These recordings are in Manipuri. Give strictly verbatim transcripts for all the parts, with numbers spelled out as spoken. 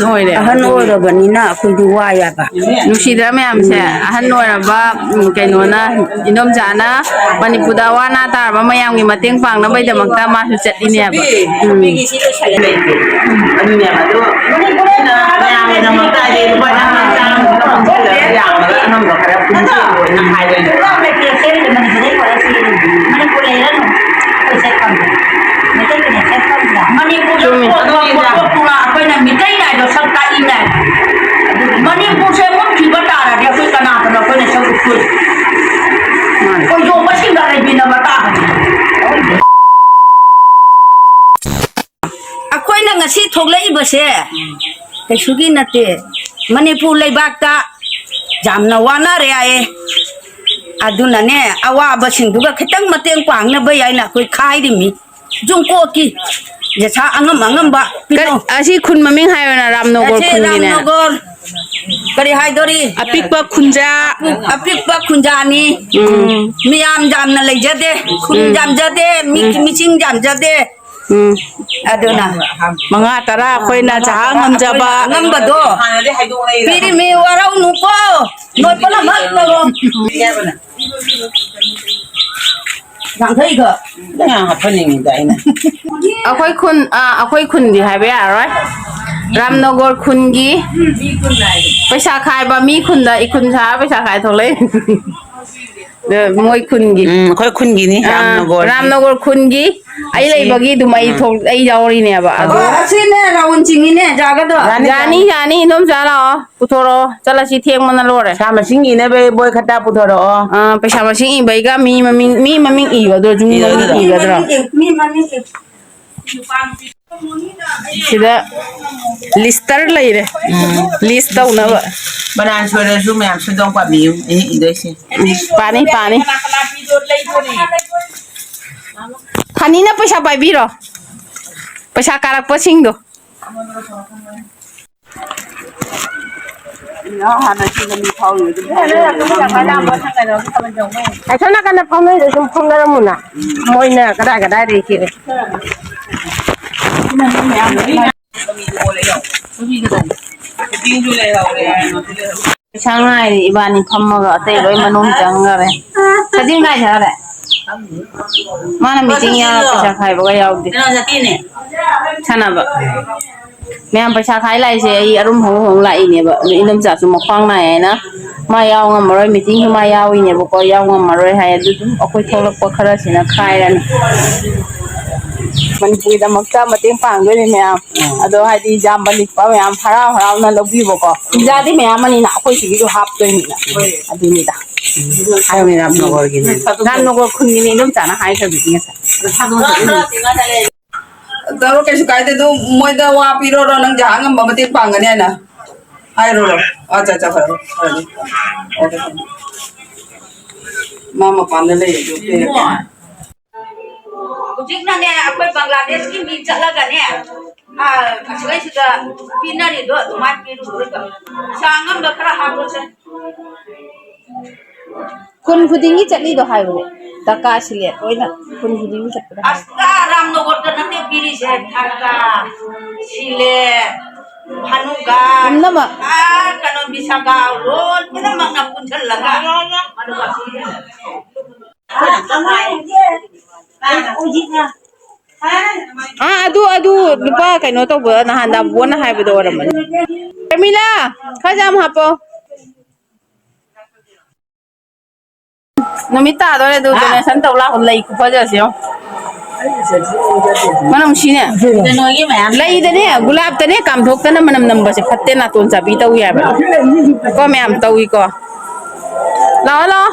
ꯑꯣꯏꯔꯦ꯫ ꯑꯍꯟ ꯑꯣꯏꯔꯕꯅꯤꯅ ꯑꯩꯈꯣꯏꯗꯤ ꯋꯥꯏ ꯍꯥꯏꯕ꯫ ꯅꯨꯡꯁꯤꯗ꯭ꯔꯥ ꯃꯌꯥꯝꯁꯦ? ꯑꯍꯟ ꯑꯣꯏꯔꯕ, ꯎꯝ, ꯀꯩꯅꯣꯅ, ꯏꯟꯗꯣꯝꯆꯥꯅ ꯃꯅꯤꯄꯨꯔꯗ ꯑꯋꯥ ꯑꯅꯥ ꯇꯥꯔꯕ ꯃꯌꯥꯝꯒꯤ ꯃꯇꯦꯡ ꯄꯥꯡꯅꯕꯒꯤꯗꯃꯛꯇ ꯃꯥꯁꯨ ꯆꯠꯂꯤꯅꯦꯕ꯫ ꯎꯝ꯫ ꯑꯗꯨꯅꯦꯕ, ꯑꯗꯨ ꯃꯌꯥꯝꯒꯤꯗꯃꯛꯇ ꯍꯥꯏꯗꯤ ꯂꯨꯄꯥ ꯆꯥꯝꯃ, ꯆꯥꯝꯃ ꯈꯔ ꯄꯨꯟꯁꯤꯜꯂꯒ ꯌꯥꯝꯕꯗ ꯑꯉꯝꯕ ꯈꯔ ꯄꯨꯟꯁꯤꯜꯂꯣꯅ ꯍꯥꯏꯕꯅꯦꯕ꯫ ꯃꯅꯤꯄꯨꯔ ꯂꯩꯔꯅꯨ꯫ ꯑꯩꯈꯣꯏ ꯆꯠꯐꯝꯗ꯫ ꯃꯅꯤꯄꯨꯔꯗ ꯆꯨꯝꯃꯤ꯫ ꯄꯣꯠ, ꯄꯣꯠ, ꯄꯣꯠ, ꯑꯩꯈꯣꯏꯅ ꯃꯤꯇꯩ ꯅꯥꯏꯕ ꯁꯛ ꯇꯥꯛꯏ ꯅꯥꯏ꯫ ꯃꯅꯤꯄꯨꯔꯁꯦ ꯃꯨꯠꯈꯤꯕ ꯇꯥꯔꯗꯤ ꯑꯩꯈꯣꯏ ꯀꯅꯥꯗꯅꯣ ꯑꯩꯈꯣꯏꯅ ꯁꯔꯨꯛ ꯄꯨꯏ? ꯃꯥꯅꯤ꯫ ꯈꯣꯏꯖꯣꯝꯕꯁꯤꯡꯒ ꯂꯩꯃꯤꯟꯅꯕ ꯇꯥꯕꯅꯤ꯫ ꯑꯩꯈꯣꯏꯅ ꯉꯁꯤ ꯊꯣꯛꯂꯛꯏꯕꯁꯦ ꯀꯩꯁꯨꯒꯤ ꯅꯠꯇꯦ꯫ ꯃꯅꯤꯄꯨꯔ ꯂꯩꯕꯥꯛꯇ ꯌꯥꯝꯅ ꯋꯥꯅꯔꯦ ꯍꯥꯏꯌꯦ꯫ ꯑꯗꯨꯅꯅꯦ, ꯑꯋꯥꯕꯁꯤꯡꯗꯨꯒ ꯈꯤꯇꯪ ꯃꯇꯦꯡ ꯄꯥꯡꯅꯕ ꯍꯥꯏꯅ ꯑꯩꯈꯣꯏ ꯈꯥꯏꯔꯤꯃꯤ꯫ ꯖꯨꯡꯀꯣꯛꯀꯤ ꯌꯦꯁꯥ ꯑꯉꯝ ꯑꯉꯝꯕ ꯀꯔꯤ, ꯄꯤꯅꯧ꯫ ꯑꯁꯤ ꯈꯨꯟ ꯃꯃꯤꯡ ꯍꯥꯏꯌꯣꯅ, ꯔꯥꯝꯅꯣꯒꯣꯔ ꯑꯁꯤ ꯈꯨꯟꯒꯤꯅꯦ꯫ ꯔꯥꯝꯅꯣꯒꯣꯔ ꯀꯔꯤ ꯍꯥꯏꯗꯣꯔꯤ? ꯑꯄꯤꯛꯄ ꯈꯨꯟꯖꯥ꯫ ꯑꯄꯤꯛꯄ ꯈꯨꯟꯖꯥꯅꯤ꯫ ꯎꯝ꯫ ꯃꯤꯌꯥꯝ ꯌꯥꯝꯅ ꯂꯩꯖꯗꯦ, ꯈꯨꯟ ꯎꯝ꯫ ꯌꯥꯝꯖꯗꯦ, ꯃꯤ, ꯎꯝ꯫ ꯃꯤꯁꯤꯡ ꯌꯥꯝꯖꯗꯦ꯫ ꯎꯝ꯫ ꯑꯗꯨꯅ ꯃꯉꯥ ꯇꯔꯥ ꯑꯩꯈꯣꯏꯅ ꯆꯥ ꯉꯝꯖꯕ꯫ ꯑꯩꯈꯣꯏꯅ ꯑꯉꯝꯕꯗꯣ ꯄꯤꯔꯤꯃꯤ, ꯋꯥꯔꯧꯅꯨꯀꯣ꯫ ꯅꯣꯏ ꯄꯨꯝꯅꯃꯛ ꯇꯧꯔꯣ꯫ ꯌꯥꯡꯈꯩꯒ꯫ ꯅꯪ ꯌꯥꯝ ꯍꯥꯞꯍꯟꯅꯤꯡꯉꯤꯗ ꯑꯩꯅ꯫ ꯑꯩꯈꯣꯏ ꯈꯨꯟ, ꯑꯥ, ꯑꯩꯈꯣꯏ ꯈꯨꯟꯗꯤ ꯍꯥꯏꯕ ꯌꯥꯔꯔꯣꯏ꯫ ꯔꯥꯝꯅꯣꯒꯣꯔ ꯈꯨꯟꯒꯤ ꯄꯩꯁꯥ ꯈꯥꯏꯕ ꯃꯤ ꯈꯨꯟꯗ ꯏꯈꯨꯟ ꯁꯥꯔ ꯄꯩꯁꯥ ꯈꯥꯏ ꯊꯣꯛꯂꯛꯏ꯫ ꯑ, ꯃꯣꯏ ꯈꯨꯟꯒꯤ꯫ ꯎꯝ, ꯑꯩꯈꯣꯏ ꯈꯨꯟꯒꯤꯅꯤ, ꯑꯥ, ꯔꯥꯝꯅꯣꯒꯣꯔꯒꯤ꯫ ꯔꯥꯝꯅꯣꯒꯣꯔ ꯈꯨꯟꯒꯤ ꯑꯩ ꯑꯁꯤ ꯂꯩꯕꯒꯤ ꯑꯗꯨꯝ ꯑꯩ ꯎꯝ꯫ ꯊꯣꯛ-, ꯑꯩ ꯌꯥꯎꯔꯤꯅꯦꯕ꯫ ꯑꯗꯣ ꯑꯣ, ꯑꯁꯤꯅꯦ ꯔꯥꯍꯨꯜ ꯆꯤꯡꯉꯤꯅꯦ, ꯖꯥꯒꯗꯣ꯫ ꯌꯥꯅꯤ, ꯌꯥꯅꯤ, ꯌꯥꯅꯤ꯫ ꯌꯥꯅꯤ, ꯏꯟꯗꯣꯝꯆꯥ ꯂꯥꯛꯑꯣ꯫ ꯄꯨꯊꯣꯔꯛꯑꯣ꯫ ꯆꯠꯂꯁꯤ, ꯊꯦꯡꯕꯅ ꯂꯣꯏꯔꯦ꯫ ꯄꯩꯁꯥ ꯃꯁꯤꯡ ꯏꯅꯕ ꯕꯣꯏ ꯈꯠꯇ ꯄꯨꯊꯣꯔꯛꯑꯣ꯫ ꯑꯥ, ꯄꯩꯁꯥ ꯃꯁꯤꯡ ꯏꯕꯩꯒ ꯃꯤ ꯃꯃꯤꯡ, ꯃꯤ ꯃꯃꯤꯡ ꯏꯌꯣ, ꯑꯗꯣ ꯌꯨꯝ ꯏꯌꯣ, ꯃꯃꯤꯡ ꯏꯌꯣ꯫ ꯏꯒꯗ꯭ꯔꯣ? ꯃꯤ ꯃꯃꯤꯡ ꯏ-, ꯃꯤ ꯃꯃꯤꯡ ꯏ-, ꯁꯤꯗ ꯂꯤꯁꯇꯔ ꯂꯩꯔꯦ꯫ ꯎꯝ꯫ ꯂꯤꯁ ꯇꯧꯅꯕ꯫ ꯕꯅꯥꯟ ꯁꯣꯏꯔꯁꯨ ꯃꯌꯥꯝ ꯁꯣꯏꯗꯣꯛ ꯄꯥꯕꯤꯌꯨ꯫ ꯑꯩ ꯏꯗꯣꯏꯁꯦ꯫ ꯎꯝ, ꯄꯥꯅꯤ, ꯄꯥꯅꯤ꯫ ꯐꯅꯤꯅ ꯄꯩꯁꯥ ꯄꯥꯏꯕꯤꯔꯣ꯫ ꯄꯩꯁꯥ ꯀꯥꯔꯛꯄꯁꯤꯡꯗꯣ꯫ ꯑꯁꯣꯝ ꯅꯥꯀꯟꯗ ꯐꯝꯅꯩꯗꯣ ꯁꯨꯝ ꯐꯝꯅꯔꯝꯃꯨꯅ꯫ ꯃꯣꯏꯅ ꯀꯗꯥꯏ ꯀꯗꯥꯏꯗꯒꯤ ꯆꯦꯜꯂꯦ? ꯄꯩꯁꯥ ꯉꯥꯏꯔꯤ ꯏꯕꯥꯅꯤ ꯐꯝꯃꯒ, ꯑꯇꯩ ꯂꯣꯏ ꯃꯅꯨꯡ ꯆꯪꯈꯔꯦ꯫ ꯁꯖꯤꯟ ꯀꯥꯏ ꯆꯠꯈ꯭ꯔꯦ? ꯃꯥꯅ ꯃꯤꯇꯤꯡ ꯌꯥꯎꯔ ꯄꯩꯁꯥ ꯈꯥꯏꯕꯒ ꯌꯥꯎꯗꯦ꯫ ꯁꯥꯟꯅꯕ꯫ ꯃꯌꯥꯝ ꯄꯩꯁꯥ ꯈꯥꯏ ꯂꯥꯛꯏꯁꯦ ꯑꯩ ꯑꯔꯨꯝ ꯍꯧ ꯍꯧ ꯂꯥꯛꯏꯅꯦꯕ꯫ ꯑꯗꯨ ꯏꯅꯝꯆꯥꯁꯨ ꯃꯈ꯭ꯋꯥꯡ ꯅꯥꯏ ꯍꯥꯏꯅ ꯃꯥ ꯌꯥꯎ ꯉꯝꯃꯔꯣꯏ, ꯃꯤꯇꯤꯡꯁꯨ ꯃꯥ ꯌꯥꯎꯏꯅꯦꯕꯀꯣ, ꯌꯥꯎ ꯉꯝꯃꯔꯣꯏ ꯍꯥꯏ꯫ ꯑꯗꯨ ꯑꯗꯨꯝ ꯑꯩꯈꯣꯏ ꯊꯣꯛꯂꯛꯄ ꯈꯔꯁꯤꯅ ꯈꯥꯏꯔꯅꯤ꯫ ꯃꯅꯤꯄꯨꯔꯒꯤꯗꯃꯛꯇ ꯃꯇꯦꯡ ꯄꯥꯡꯗꯣꯏꯅꯦ ꯃꯌꯥꯝ꯫ ꯑꯗꯣ ꯍꯥꯏꯗꯤ ꯌꯥꯝꯕ ꯂꯤꯛꯄ ꯃꯌꯥꯝ ꯍꯔꯥꯎ ꯍꯔꯥꯎꯅ ꯂꯧꯕꯤꯕꯀꯣ꯫ ꯄꯤꯖꯥꯗꯤ ꯃꯌꯥꯝ ꯑꯃꯅꯤꯅ ꯑꯩꯈꯣꯏ ꯁꯤꯒꯤꯁꯨ ꯍꯥꯞꯇꯣꯏꯅꯤꯅ꯫ ꯑꯗꯨꯅꯤꯗ꯫ ꯍꯥꯏꯕꯅꯤ ꯔꯥꯝꯅꯒꯔꯒꯤꯅꯦ꯫ ꯔꯥꯝꯅꯒꯔ ꯈꯨꯟꯒꯤꯅꯤ ꯏꯗꯣꯝꯆꯥꯅ ꯍꯥꯏꯈ꯭ꯔꯕꯤꯗꯤ ꯉꯁꯥꯏ꯫ ꯇꯧꯔꯣ, ꯀꯩꯁꯨ ꯀꯥꯏꯗꯦ꯫ ꯑꯗꯨ ꯃꯣꯏꯗ ꯋꯥ ꯄꯤꯔꯣꯔꯣ, ꯅꯪ ꯖꯍꯥ ꯉꯝꯕ ꯃꯇꯦꯡ ꯄꯥꯡꯒꯅꯤ ꯍꯥꯏꯅ ꯍꯥꯏꯔꯨꯔꯣ꯫ ꯑꯠꯆꯥ, ꯑꯠꯆꯥ, ꯐꯔꯦ, ꯐꯔꯦ꯫ ꯑꯣꯀꯦ, ꯐꯔꯦ꯫ ꯃꯥ ꯃꯄꯥꯟꯗ ꯂꯩ ꯑꯗꯨ ꯄꯤꯔꯒꯦ꯫ ꯍꯧꯖꯤꯛꯅꯅꯦ ꯑꯩꯈꯣꯏ ꯕꯪꯒ꯭ꯂꯥꯗꯦꯁꯀꯤ ꯃꯤ ꯆꯠꯂꯒꯅꯦ, ꯑ, ꯑꯁꯤꯗꯩꯁꯤꯗ ꯄꯤꯅꯔꯤꯗꯣ ꯑꯗꯨꯃꯥꯏꯅ ꯄꯤꯔꯨꯔꯣꯏꯕ꯫ ꯄꯩꯁꯥ ꯑꯉꯝꯕ ꯈꯔ ꯍꯥꯞꯄꯣꯁꯦ꯫ ꯈꯨꯟ ꯈꯨꯗꯤꯡꯒꯤ ꯆꯠꯂꯤꯗꯣ ꯍꯥꯏꯕꯅꯦ꯫ ꯗꯔꯀꯥꯔ ꯁꯤꯂꯦ ꯂꯣꯏꯅ ꯈꯨꯟ ꯈꯨꯗꯤꯡꯒꯤ ꯆꯠꯄꯗ ꯍꯥꯏꯕꯅꯦ꯫ ꯑꯁ, ꯔꯥꯝꯅꯒꯔꯗ ꯅꯠꯇꯦ ꯄꯤꯔꯤꯁꯦ, ꯊꯥꯡꯒ, ꯁꯤꯂꯦ, ꯍꯅꯨꯒꯥ, ꯄꯨꯝꯅꯃꯛ꯫ ꯑꯥ, ꯀꯩꯅꯣ, ꯕꯤꯁꯥꯒꯥ, ꯂꯣꯏ ꯄꯨꯝꯅꯃꯛꯅ ꯄꯨꯟꯁꯤꯜꯂꯒ ꯑꯗꯨꯒ ꯄꯤꯔꯤꯅꯦ꯫ ꯑꯥ, ꯑꯗꯨ, ꯑꯗꯨ ꯂꯨꯄꯥ ꯀꯩꯅꯣ ꯇꯧꯕ, ꯅꯍꯥꯟ ꯗꯥꯕꯣꯅ ꯍꯥꯏꯕꯗꯣ ꯑꯣꯏꯔꯝꯃꯅꯤ꯫ ꯄ꯭ꯔꯃꯤꯂꯥ, ꯈꯔ ꯌꯥꯝ ꯍꯥꯞꯄꯣ꯫ ꯅꯨꯃꯤꯠ ꯇꯥꯗꯣꯔꯦ ꯑꯗꯨ, ꯍꯥ? Donation ꯇꯧ ꯂꯥꯛꯄ ꯂꯩ ꯈꯨꯐꯖꯁꯦ ꯌꯦꯡꯉꯣ꯫ ꯃꯅꯝ ꯁꯤꯅꯦ꯫ ꯀꯩꯅꯣꯒꯤ ꯃꯌꯥꯝ ꯂꯩꯗꯅꯦ, ꯒꯨꯂꯥꯞꯇꯅꯦ, ꯀꯥꯝꯊꯣꯛꯇꯅ ꯃꯅꯝ ꯅꯝꯕꯁꯦ ꯐꯠꯇꯦ, ꯅꯥꯇꯣꯟ ꯆꯥꯕꯤ ꯇꯧꯏ ꯍꯥꯏꯕ꯫ ꯀꯣ ꯃꯌꯥꯝ ꯇꯧꯏꯀꯣ꯫ ꯂꯥꯛꯑꯣ, ꯂꯥꯛꯑꯣ꯫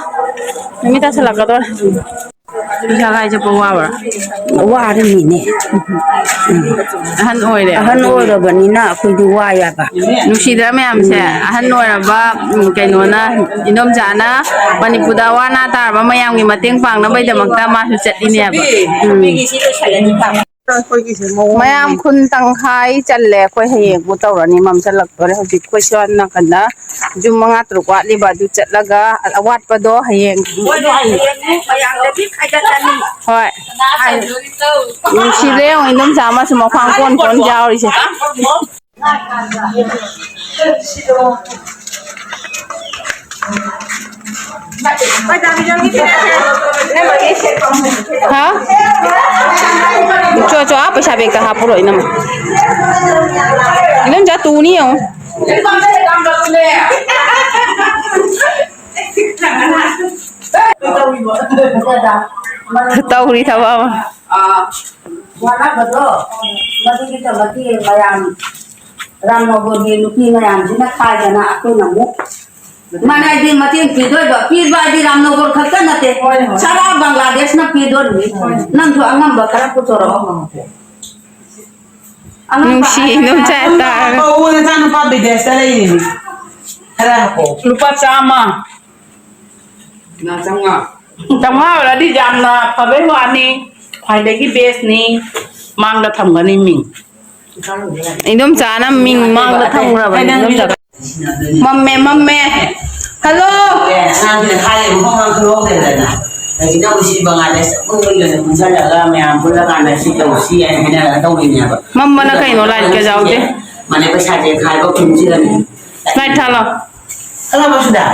ꯅꯨꯃꯤꯠ ꯇꯥꯁꯜꯂꯛꯀꯗꯧꯔꯦ꯫ ꯄꯩꯁꯥ ꯈꯥꯏ ꯆꯠꯄ ꯋꯥꯕ꯭ꯔꯥ? ꯋꯥꯔꯤꯅꯤꯅꯦ꯫ ꯑꯍꯟ ꯑꯣꯏꯔꯦ꯫ ꯑꯍꯟ ꯑꯣꯏꯔꯕꯅꯤꯅ ꯑꯩꯈꯣꯏꯗꯤ ꯋꯥꯏ ꯍꯥꯏꯕ꯫ ꯅꯨꯡꯁꯤꯗ꯭ꯔꯥ ꯃꯌꯥꯝꯁꯦ? ꯑꯍꯟ ꯑꯣꯏꯔꯕ, ꯎꯝ, ꯀꯩꯅꯣꯅ, ꯏꯟꯗꯣꯝꯆꯥꯅ ꯃꯅꯤꯄꯨꯔꯗ ꯋꯥꯅ ꯇꯥꯔꯕ ꯃꯌꯥꯝꯒꯤ ꯃꯇꯦꯡ ꯄꯥꯡꯅꯕꯒꯤꯗꯃꯛꯇ ꯃꯥꯁꯨ ꯆꯠꯂꯤꯅꯦꯕ꯫ ꯎꯝ꯫ ꯃꯌꯥꯝ ꯈꯨꯟ ꯇꯪꯈꯥꯏ ꯆꯜꯂꯦ꯫ ꯑꯩꯈꯣꯏ ꯍꯌꯦꯡꯕꯨ ꯇꯧꯔꯅꯤ, ꯃꯝꯁꯤꯜꯂꯛꯇꯣꯔꯦ꯫ ꯍꯧꯖꯤꯛ ꯑꯩꯈꯣꯏ ꯁꯣꯝ ꯅꯥꯀꯟꯗ ꯌꯨꯝ ꯃꯉꯥ ꯇꯔꯨꯛ ꯋꯥꯠꯂꯤꯕ, ꯑꯗꯨ ꯆꯠꯂꯒ ꯑꯋꯥꯠꯄꯗꯣ ꯍꯌꯦꯡ꯫ ꯃꯣꯏꯗꯣ ꯍꯌꯦꯡ ꯃꯌꯥꯝꯗꯒꯤ ꯈꯥꯏꯒꯠꯂꯅꯤ꯫ ꯍꯣꯏ꯫ ꯀꯅꯥ ꯇꯧꯗꯣꯔꯤꯅꯣ? ꯅꯨꯡꯁꯤꯗ꯭ꯔꯦ ꯌꯦꯡꯉꯣ, ꯏꯟꯗꯣꯝꯆꯥ ꯑꯃꯁꯨ ꯃꯈ꯭ꯋꯥꯡ ꯀꯣꯟ ꯀꯣꯟ ꯌꯥꯎꯔꯤꯁꯦ꯫ ꯍꯥ? ꯆꯣ, ꯆꯣ, ꯑꯥ ꯄꯩꯁꯥ ꯕꯦꯛꯇ ꯍꯥꯞꯄꯨꯔꯣ, ꯏꯅꯝꯃ꯫ ꯏꯅꯝꯆꯥ, ꯇꯨꯅꯤ ꯌꯦꯡꯉꯣ꯫ ꯇꯧꯔꯤ ꯊꯕꯛ ꯑꯃ꯫ ꯋꯥꯅꯕꯗꯣ, ꯃꯗꯨꯒꯤꯗꯃꯛꯇꯤ ꯃꯌꯥꯝ ꯔꯥꯝꯅꯣꯒꯣꯔꯒꯤ ꯅꯨꯄꯤ ꯃꯌꯥꯝꯁꯤꯅ ꯈꯥꯏꯗꯅ ꯑꯩꯈꯣꯏꯅ ꯑꯃꯨꯛ ꯃꯥꯅ ꯍꯥꯏꯗꯤ ꯃꯇꯦꯡ ꯄꯤꯗꯣꯏꯕ, ꯄꯤꯕ ꯍꯥꯏꯗꯤ ꯔꯥꯝꯅꯣꯒꯣꯔ ꯈꯛꯇ ꯅꯠꯇꯦ, ꯍꯣꯏ, ꯍꯣꯏ꯫ ꯁꯔꯥ ꯕꯪꯒ꯭ꯂꯥꯗꯦꯁꯅ ꯄꯤꯗꯣꯔꯤꯅꯤ꯫ ꯍꯣꯏ꯫ ꯅꯪꯁꯨ ꯑꯉꯝꯕ ꯈꯔ ꯄꯨꯊꯣꯔꯛꯑꯣ꯫ ꯑꯉꯝꯕ ꯅꯨꯡꯁꯤ ꯍꯥꯏꯔꯒ ꯏꯗꯣꯝꯆꯥ ꯇꯥꯔꯒ꯫ ꯍꯥꯄꯛꯑꯣ, ꯅꯆꯥꯅꯨꯄꯥ ꯕꯤꯗꯦꯁꯇ ꯂꯩꯔꯤꯅꯤ꯫ ꯈꯔ ꯍꯥꯄꯛꯑꯣ꯫ ꯂꯨꯄꯥ ꯆꯥꯝꯃ꯫ ꯉꯥ ꯆꯥꯝꯃꯉꯥ꯫ ꯆꯥꯝꯃꯉꯥ ꯑꯣꯏꯔꯗꯤ ꯌꯥꯝꯅ ꯐꯕꯩ ꯋꯥꯅꯤ꯫ ꯈ꯭ꯋꯥꯏꯗꯒꯤ ꯕꯦꯁꯅꯤ꯫ ꯃꯥꯡꯗ ꯊꯝꯒꯅꯤ ꯃꯤꯡ꯫ ꯏꯗꯣꯝꯆꯥꯅ ꯃꯤꯡ ꯃꯥꯡꯗ ꯊꯝꯈ꯭ꯔꯕꯅꯤ, ꯏꯗꯣꯝꯆꯥ꯫ ꯃꯝꯃꯦ, ꯃꯝꯃꯦ꯫ ꯍꯜꯂꯣ꯫ ꯑꯉꯥꯡꯒꯤꯅ ꯊꯥꯏꯅ ꯃꯐꯝ ꯑꯃ ꯈꯪꯍꯧꯗꯦꯗꯅ꯫ ꯍꯧꯖꯤꯛꯅ ꯑꯃꯨꯛ ꯁꯤ ꯕꯪꯒ꯭ꯂꯥꯗꯦꯁ ꯑꯃꯨꯛ ꯂꯣꯏꯅ ꯄꯨꯟꯁꯤꯜꯂꯒ ꯃꯌꯥꯝ ꯄꯨꯜꯂꯀꯥꯟꯗ ꯁꯤ ꯇꯧꯁꯤ ꯍꯥꯏꯅ ꯍꯥꯏꯅꯔꯒ ꯇꯧꯔꯤꯅꯦꯕ꯫ ꯃꯝꯕꯅ ꯀꯩꯅꯣ? ꯂꯥꯏꯠꯀ ꯌꯥꯎꯗꯦ꯫ ꯃꯥꯅꯦ, ꯄꯩꯁꯥꯁꯦ ꯈꯥꯏꯕ ꯈꯨꯟꯁꯤꯗꯅꯦ꯫ ꯂꯥꯏꯠ ꯊꯥꯜꯂꯣ꯫ ꯍꯜꯂꯣ, ꯃꯁꯨꯗ꯫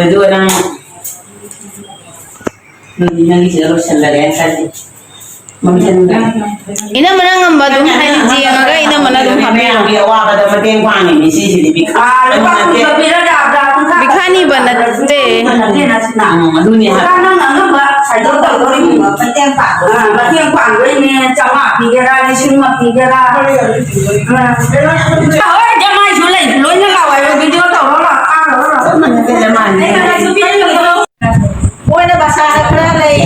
ꯑꯗꯨꯒ ꯅꯪ ꯅꯪꯒꯤ, ꯅꯪꯒꯤꯁꯤꯗ ꯂꯣꯏꯁꯤꯜꯂꯒꯦ ꯍꯥꯏꯅ ꯈꯜꯂꯤ꯫ ꯃꯝꯁꯤꯟꯈ꯭ꯔꯦ꯫ ꯏꯅꯝꯃꯅ ꯉꯝꯕ ꯑꯗꯨꯝ ꯍꯥꯏꯗꯤ ꯌꯦꯡꯉꯒ ꯏꯅꯝꯃꯅ ꯑꯗꯨꯝ ꯍꯥꯞꯄꯤꯔꯣ꯫ ꯃꯌꯥꯝꯒꯤ ꯑꯋꯥꯕꯗ ꯃꯇꯦꯡ ꯄꯥꯡꯉꯤꯅꯤ ꯁꯤꯁꯤꯗꯤ ꯕꯤꯈꯥ-, ꯑꯥ, ꯂꯨꯄꯥ ꯀꯨꯟ ꯅꯠꯇꯦ꯫ ꯄꯤꯔꯒ ꯌꯥꯕ꯭ꯔꯥ? ꯀꯨꯟꯊ꯭ꯔꯥ ꯕꯤꯈꯥꯅꯤꯕ ꯅꯠꯇꯦ꯫ ꯅꯠꯇꯦ, ꯅꯠꯇꯦ, ꯅꯠꯇꯦ꯫ ꯎꯝ, ꯑꯗꯨꯅꯤ ꯍꯥꯏꯕ꯫ ꯅꯪꯅ ꯑꯉꯝꯕ ꯁꯥꯏꯗꯣ ꯇꯧꯗꯣꯔꯤꯕ ꯃꯇꯦꯡ ꯄꯥꯡꯗꯣꯔꯤꯕ꯫ ꯑꯥ, ꯃꯇꯦꯡ ꯄꯥꯡꯗꯣꯏꯅꯦ꯫ ꯆꯥꯝꯃꯉꯥ ꯄꯤꯒꯦꯔꯥ, ꯂꯤꯁꯤꯡ ꯑꯃ ꯄꯤꯒꯦꯔꯥ? ꯑꯥ, ꯍꯣꯏ, ꯖꯃꯥꯏꯁꯨ ꯂꯩ, ꯂꯣꯏꯅ ꯂꯥꯛꯑꯣ ꯍꯥꯏꯕ ꯚꯤꯗꯤꯑꯣ ꯇꯧꯔꯣ ꯂꯥꯛꯑꯣ꯫ ꯆꯞ ꯃꯥꯟꯅꯩ, ꯖꯃꯥꯏ꯫ ꯑꯩꯅ ꯍꯥꯏꯁꯨ ꯄꯤꯔꯝꯃꯤꯗꯣ꯫ ꯃꯣꯏꯅ ꯕꯁꯥꯗ ꯈꯔ ꯂꯩ꯫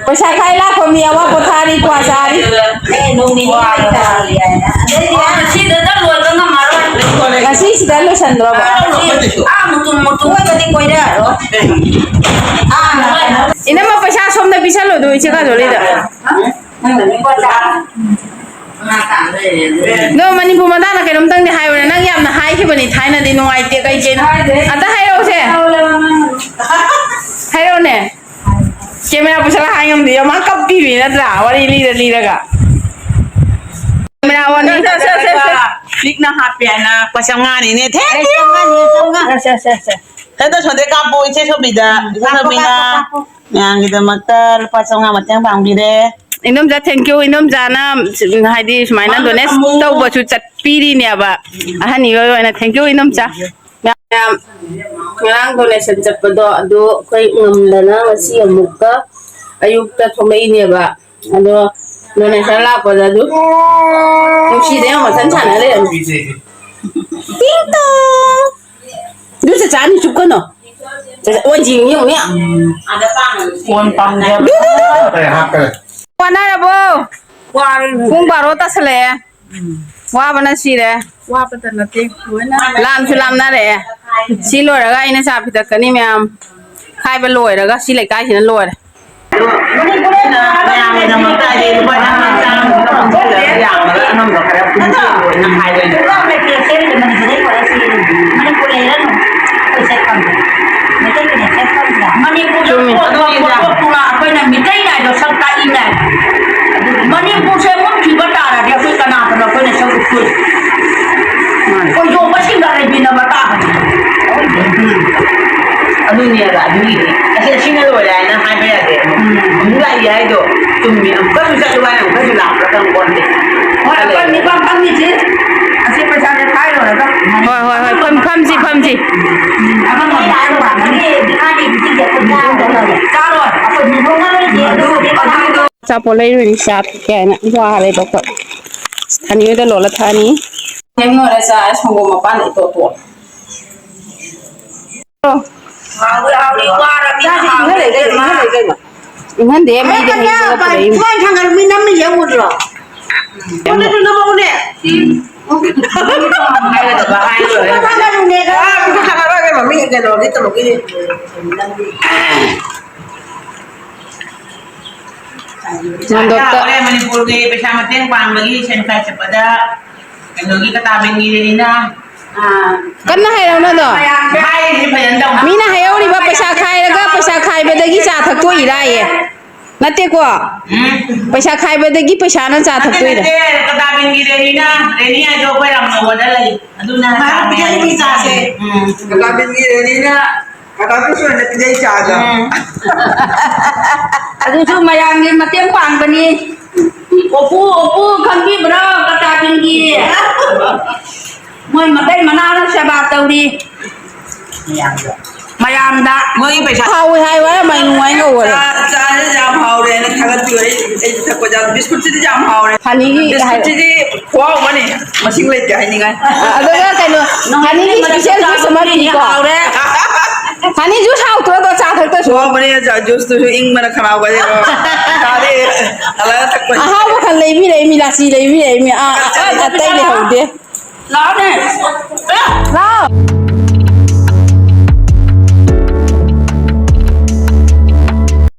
ꯄꯩꯁꯥ ꯈꯥꯏ ꯂꯥꯛꯄ ꯃꯤ ꯑꯃ ꯄꯣꯊꯥꯔꯤ, ꯀ꯭ꯋꯥ ꯆꯥꯔꯤ꯫ ꯑꯦ, ꯅꯣꯡ ꯅꯤꯅꯤ ꯂꯩꯇꯥꯔꯤ ꯍꯥꯏꯅ꯫ ꯑꯗꯩꯗꯤ ꯑꯥ, ꯁꯤꯗꯇ ꯂꯣꯏꯕ ꯉꯝꯃꯔꯣꯏ꯫ ꯉꯁꯤꯁꯤꯗ ꯂꯣꯏꯁꯟꯗ꯭ꯔꯣꯕ? ꯑꯥ, ꯃꯇꯨꯝ ꯃꯇꯨꯝ꯫ ꯀꯣꯏꯕꯗꯤ ꯀꯣꯏꯔꯛꯑꯔꯣꯏ꯫ ꯑꯥ꯫ ꯏꯅꯝꯃ, ꯄꯩꯁꯥ ꯁꯣꯝꯗ ꯄꯤꯁꯜꯂꯣ ꯑꯗꯨ ꯏꯆꯦ ꯀꯥꯖꯣꯂꯤꯗ꯫ ꯑꯗꯣ ꯃꯅꯤꯄꯨꯔ ꯃꯇꯥꯡꯗ ꯀꯩꯅꯣꯝꯇꯪꯗꯤ ꯍꯥꯏꯌꯨꯅꯦ꯫ ꯅꯪ ꯌꯥꯝꯅ ꯍꯥꯏꯈꯤꯕꯅꯤ ꯊꯥꯏꯅꯗꯤ, ꯅꯨꯡꯉꯥꯏꯇꯦ ꯀꯩ ꯀꯩꯅꯣ? ꯑꯝꯇ ꯍꯥꯏꯔꯛꯎꯁꯦ꯫ ꯍꯥꯏꯔꯛꯎꯅꯦ꯫ ꯀꯦꯃꯦꯔꯥ ꯄꯨꯁꯜꯂ ꯍꯥꯏ ꯉꯝꯗꯦ꯫ ꯃꯥ ꯀꯞꯄꯤꯕꯤ ꯅꯠꯇ꯭ꯔꯥ? ꯋꯥꯔꯤ ꯂꯤꯔ ꯂꯤꯔꯒ꯫ ꯅꯪ ꯍꯥꯞꯄꯦ ꯍꯥꯏꯅ꯫ ꯂꯨꯄꯥ ꯆꯥꯝꯃꯉꯥꯅꯤꯅꯦ꯫ Thank you꯫ ꯁꯦ, ꯁꯦ, ꯁꯦ, ꯁꯦ꯫ ꯍꯦꯛꯇ ꯁꯣꯟꯗꯩ ꯀꯥꯞꯄꯣ, ꯏꯆꯦ ꯁꯣꯕꯤꯗ꯫ ꯏꯆꯦ ꯀꯥꯞꯄꯣ, ꯁꯣꯕꯤꯅ ꯀꯥꯞꯄꯣ, ꯀꯥꯞꯄꯣ꯫ ꯃꯌꯥꯝꯒꯤꯗꯃꯛꯇ ꯂꯨꯄꯥ ꯆꯥꯝꯃꯉꯥ ꯃꯇꯦꯡ ꯄꯥꯡꯕꯤꯔꯦ꯫ ꯏꯅꯣꯝꯆꯥ, thank you꯫ ꯏꯅꯣꯝꯆꯥꯅ, ꯍꯥꯏꯗꯤ, ꯁꯨꯃꯥꯏꯅ ꯃꯥꯅ donate ꯑꯃꯨꯛ ꯇꯧꯕꯁꯨ ꯆꯠꯄꯤꯔꯤꯅꯦꯕ꯫ ꯑꯍꯟ ꯃꯤꯑꯣꯏ ꯑꯣꯏꯅ thank you, ꯏꯅꯣꯝꯆꯥ꯫ ꯃꯌꯥꯝ, ꯉꯔꯥꯡ donation ꯆꯠꯄꯗꯣ, ꯑꯗꯨ ꯑꯩꯈꯣꯏ ꯉꯝꯗꯅ ꯉꯁꯤ ꯑꯃꯨꯛꯀ ꯑꯌꯨꯛꯇ ꯊꯣꯛꯂꯛꯏꯅꯦꯕ꯫ ꯑꯗꯣ donation ꯂꯥꯛꯄꯗ ꯑꯗꯨ ꯅꯨꯡꯁꯤꯗ ꯌꯥꯝ ꯃꯊꯟ ꯁꯥꯟꯅ ꯂꯩꯔꯝꯃꯤ꯫ ꯇꯤꯡ ꯇꯣꯡ꯫ ꯑꯗꯨ ꯆꯆꯥ ꯑꯅꯤ ꯆꯨꯞꯀꯅꯣ꯫ ꯆꯆꯥ, ꯑꯣꯟꯁꯤ ꯌꯦꯡꯉꯨꯅꯦ꯫ ꯐꯣꯟ ꯄꯥꯝꯖꯕ꯫ ꯀꯩ ꯍꯥꯞꯈ꯭ꯔꯦ? ꯋꯥꯅꯔꯕꯣ? ꯄꯨꯡ ꯕꯥꯔꯣ ꯇꯥꯁꯜꯂꯛꯑꯦ꯫ ꯋꯥꯕꯅ ꯁꯤꯔꯦ꯫ ꯋꯥꯕꯇ ꯅꯠꯇꯦ, ꯂꯣꯏꯅ꯫ ꯂꯥꯝꯁꯨ ꯂꯥꯝꯅꯔꯛꯑꯦ꯫ ꯁꯤ ꯂꯣꯏꯔꯒ ꯑꯩꯅ ꯆꯥ ꯄꯤꯊꯛꯀꯅꯤ ꯃꯌꯥꯝ꯫ ꯈꯥꯏꯕ ꯂꯣꯏꯔꯒ ꯁꯤ ꯂꯩꯀꯥꯏꯁꯤꯅ ꯂꯣꯏꯔꯦ꯫ ꯃꯌꯥꯝꯒꯤꯗꯃꯛꯇ ꯍꯥꯏꯗꯤ ꯂꯨꯄꯥ ꯆꯥꯝꯃ ꯆꯥꯝꯃ ꯄꯨꯟꯁꯤꯜꯂꯒ ꯌꯥꯝꯕꯗ ꯑꯉꯝꯕ ꯈꯔ ꯄꯨꯟꯁꯤꯜꯂꯣꯅ ꯍꯥꯏꯕꯅꯦ꯫ ꯃꯅꯤꯄꯨꯔ ꯂꯩꯔꯅꯨ꯫ ꯑꯩꯈꯣꯏ ꯆꯠꯐꯝꯁꯦ꯫ ꯃꯅꯤꯄꯨꯔꯗ ꯆꯨꯝꯃꯤ꯫ ꯄꯣꯠ ꯊꯣꯛ ꯄꯣꯠ ꯊꯣꯛ ꯊꯣꯛꯂꯛ ꯑꯩꯈꯣꯏꯅ ꯃꯤꯇꯩ ꯅꯥꯏꯕ ꯁꯛ ꯇꯥꯛꯏ ꯅꯥꯏ꯫ ꯃꯅꯤꯄꯨꯔꯁꯦ ꯃꯨꯠꯈꯤꯕ ꯇꯥꯔꯗꯤ ꯑꯩꯈꯣꯏ ꯀꯅꯥꯗꯅꯣ ꯑꯩꯈꯣꯏꯅ ꯁꯛ ꯎꯠꯇꯣꯏꯁꯦ? ꯃꯥꯅꯤ꯫ ꯈꯣꯏꯗꯣꯛꯄꯁꯤꯡꯒ ꯂꯩꯃꯤꯟꯅꯕ ꯇꯥꯕꯅꯤ꯫ ꯎꯝ꯫ ꯑꯗꯨꯅꯦꯕ, ꯑꯗꯨꯒꯤꯗꯤ꯫ ꯑꯁꯤ, ꯑꯁꯤꯅ ꯂꯣꯏꯔꯦ ꯍꯥꯏꯅ ꯍꯥꯏꯕ ꯌꯥꯗꯦ꯫ ꯎꯝ꯫ ꯑꯃꯨꯛ ꯂꯥꯛꯏ ꯍꯥꯏꯗꯣ ꯆꯨꯝꯃꯤ꯫ ꯑꯃꯨꯛꯀꯁꯨ ꯆꯠꯂꯨ ꯍꯥꯏꯅ ꯑꯃꯨꯛꯀꯁꯨ ꯂꯥꯛꯄ꯭ꯔꯥ ꯈꯪꯄꯣꯟꯇꯦ꯫ ꯍꯣꯏ, ꯑꯩꯈꯣꯏ ꯃꯤꯄꯥꯟ ꯐꯝꯃꯤꯁꯦ ꯑꯁꯤ ꯄꯩꯁꯥꯁꯦ ꯈꯥꯏꯔꯨꯔꯒ꯫ ꯍꯣꯏ, ꯍꯣꯏ, ꯍꯣꯏ, ꯐꯝ-, ꯐꯝꯁꯤ, ꯐꯝꯁꯤ꯫ ꯆꯥꯔꯣꯏ꯫ ꯑꯆꯥꯄꯣꯠ ꯂꯩꯔꯨꯏ, ꯆꯥ ꯀꯦꯅ ꯋꯥꯔꯦꯕ ꯑꯩꯈꯣꯏ꯫ ꯊꯅꯤꯗ ꯂꯣꯜꯂ ꯊꯛꯑꯅꯤ꯫ ꯊꯦꯡꯅꯔꯦ, ꯆꯥꯔꯦ, ꯁꯪꯒꯣꯝ ꯃꯄꯥꯟ ꯏꯇꯣꯠ ꯇꯣꯠ꯫ ꯍꯥꯎꯗꯤ ꯍꯥꯎꯗꯤ ꯋꯥꯔꯕꯅꯤꯅ ꯆꯥꯁꯤ, ꯏꯪꯍꯜꯂꯦ ꯀꯩꯅꯣ, ꯏꯪꯍꯜꯂꯦ ꯀꯩꯅꯣ꯫ ꯏꯪꯍꯟꯗꯦ, ꯃꯩꯗ ꯍꯩꯔꯒ ꯄꯨꯔꯛꯏꯅꯤ꯫ ꯊꯋꯥꯏ ꯊꯥꯡꯒꯠꯂ ꯃꯤ ꯅꯝꯃꯤ ꯌꯦꯡꯉꯨꯗ꯭ꯔꯣ? ꯀꯣꯟꯗꯁꯨ ꯅꯝꯃꯛꯎꯅꯦ꯫ ꯍꯥꯏꯒꯗꯕ ꯍꯥꯏꯔꯣꯏ꯫ ꯁꯨꯝ ꯊꯥꯡꯒꯠꯂꯨꯅꯦ꯫ ꯑꯥ, ꯁꯨꯝ ꯊꯥꯡꯒꯠꯂꯣꯏ, ꯀꯩꯅꯣ, ꯃꯤ ꯀꯩꯅꯣꯒꯤ ꯇꯧꯕꯒꯤ꯫ ꯃꯟꯗꯣꯞꯇ꯫ ꯍꯣꯔꯦꯟ ꯃꯅꯤꯄꯨꯔꯒꯤ ꯄꯩꯁꯥ ꯃꯇꯦꯡ ꯄꯥꯡꯕꯒꯤ ꯁꯦꯟ ꯈꯥꯏ ꯆꯠꯄꯗ ꯀꯩꯅꯣꯒꯤ ꯀꯇꯥꯕꯤꯟꯒꯤꯅꯤꯅ꯫ ꯑꯥ꯫ ꯀꯟꯅ ꯍꯥꯏꯔꯛꯎꯅꯦ ꯑꯗꯣ꯫ ꯍꯥꯏꯔꯤꯁꯤ ꯐꯖꯅ ꯇꯧ꯫ ꯃꯤꯅ ꯍꯥꯏꯍꯧꯔꯤꯕ ꯄꯩꯁꯥ ꯈꯥꯏꯔꯒ ꯄꯩꯁꯥ ꯈꯥꯏꯕꯗꯒꯤ ꯆꯥ ꯊꯛꯇꯣꯛꯏꯔꯥꯌꯦ꯫ ꯅꯠꯇꯦꯀꯣ? ꯎꯝ꯫ ꯄꯩꯁꯥ ꯈꯥꯏꯕꯗꯒꯤ ꯄꯩꯁꯥꯅ ꯆꯥ ꯅꯠꯇꯦ, ꯊꯛꯇꯣꯏꯔꯥ? ꯅꯠꯇꯦ, ꯀꯇꯥꯕꯤꯟꯒꯤ ꯔꯦꯅꯤꯅ, ꯔꯦꯅꯤ ꯍꯥꯏꯗꯣ ꯑꯩꯈꯣꯏ ꯔꯥꯝꯅꯧꯕꯗ ꯂꯩ꯫ ꯑꯗꯨꯅ ꯃꯥ ꯄꯤꯖꯔꯤ ꯆꯥꯁꯦ꯫ ꯎꯝ꯫ ꯀꯀꯥ ꯕꯤꯟꯒꯤ ꯔꯦꯅꯤꯅ ꯀꯀꯥ ꯕꯤꯟꯁꯨ ꯑꯣꯏꯅ ꯄꯤꯖꯩ ꯆꯥꯗꯣ꯫ ꯎꯝ꯫ ꯑꯗꯨꯁꯨ ꯃꯌꯥꯝꯒꯤ ꯃꯇꯦꯡ ꯄꯥꯡꯕꯅꯤ꯫ ꯑꯣꯄꯨ, ꯑꯣꯄꯨ ꯈꯪꯕꯤꯕ꯭ꯔꯣ ꯀꯀꯥ ꯕꯤꯟꯒꯤ? ꯃꯣꯏ ꯃꯇꯩ ꯃꯅꯥꯎꯅ ꯁꯦꯕꯥ ꯇꯧꯔꯤ꯫ ꯃꯌꯥꯝꯗ꯫ ꯃꯣꯏꯒꯤ ꯄꯩꯁꯥ ꯍꯥꯎꯋꯦ ꯍꯥꯏꯌꯨ ꯍꯥꯏꯔꯝꯃ ꯑꯩ ꯅꯨꯡꯉꯥꯏ ꯉꯧꯕꯅꯦ꯫ ꯆꯥ-, ꯆꯥꯁꯦ ꯌꯥꯝ ꯍꯥꯎꯔꯦꯅ ꯊꯥꯒꯠꯄꯤꯌꯨ꯫ ꯑꯩ, ꯑꯩ ꯊꯛꯄ ꯆꯥ-, ꯕꯤꯁꯀꯨꯠꯁꯤꯗꯤ ꯌꯥꯝ ꯍꯥꯎꯔꯦ꯫ ꯍꯅꯤꯒꯤ ꯕꯤꯁꯀꯨꯠꯁꯤꯗꯤ ꯈꯨꯍꯥꯎ ꯑꯃꯅꯤ꯫ ꯃꯁꯤꯡ ꯂꯩꯇꯦ ꯍꯥꯏꯅꯤꯡꯉꯥꯏ꯫ ꯑꯗꯨꯒ ꯀꯩꯅꯣ, ꯍꯅꯤꯒꯤ ꯏꯁꯄꯤꯁꯦꯜ ꯖꯨꯁ ꯑꯃ ꯄꯤꯀꯣ꯫ ꯍꯥꯎꯔꯦ꯫ ꯍꯅꯤ ꯖꯨꯁ ꯍꯥꯎꯇ꯭ꯔꯣ ꯑꯗꯣ ꯆꯥ ꯊꯛꯇꯁꯨ? ꯈꯨꯍꯥꯎ ꯑꯃꯅꯤ, ꯖꯨꯁꯇꯨꯁꯨ ꯏꯪꯕꯅ ꯈꯅꯥꯎꯒꯁꯦ ꯆꯥꯔꯦ꯫ ꯍꯜꯂꯛꯑ ꯊꯛꯄꯅꯤ꯫ ꯑꯍꯥꯎꯕ ꯈꯔ ꯂꯩꯕꯤꯔꯛꯏ, ꯃꯤꯂꯥꯁꯤ ꯂꯩꯕꯤꯔꯛꯏ, ꯃꯤ ꯑꯥ, ꯑꯇꯩ ꯂꯩꯍꯧꯗꯦ꯫ ꯂꯥꯛꯑꯣꯅꯦ꯫ ꯂꯥꯛꯑꯣ꯫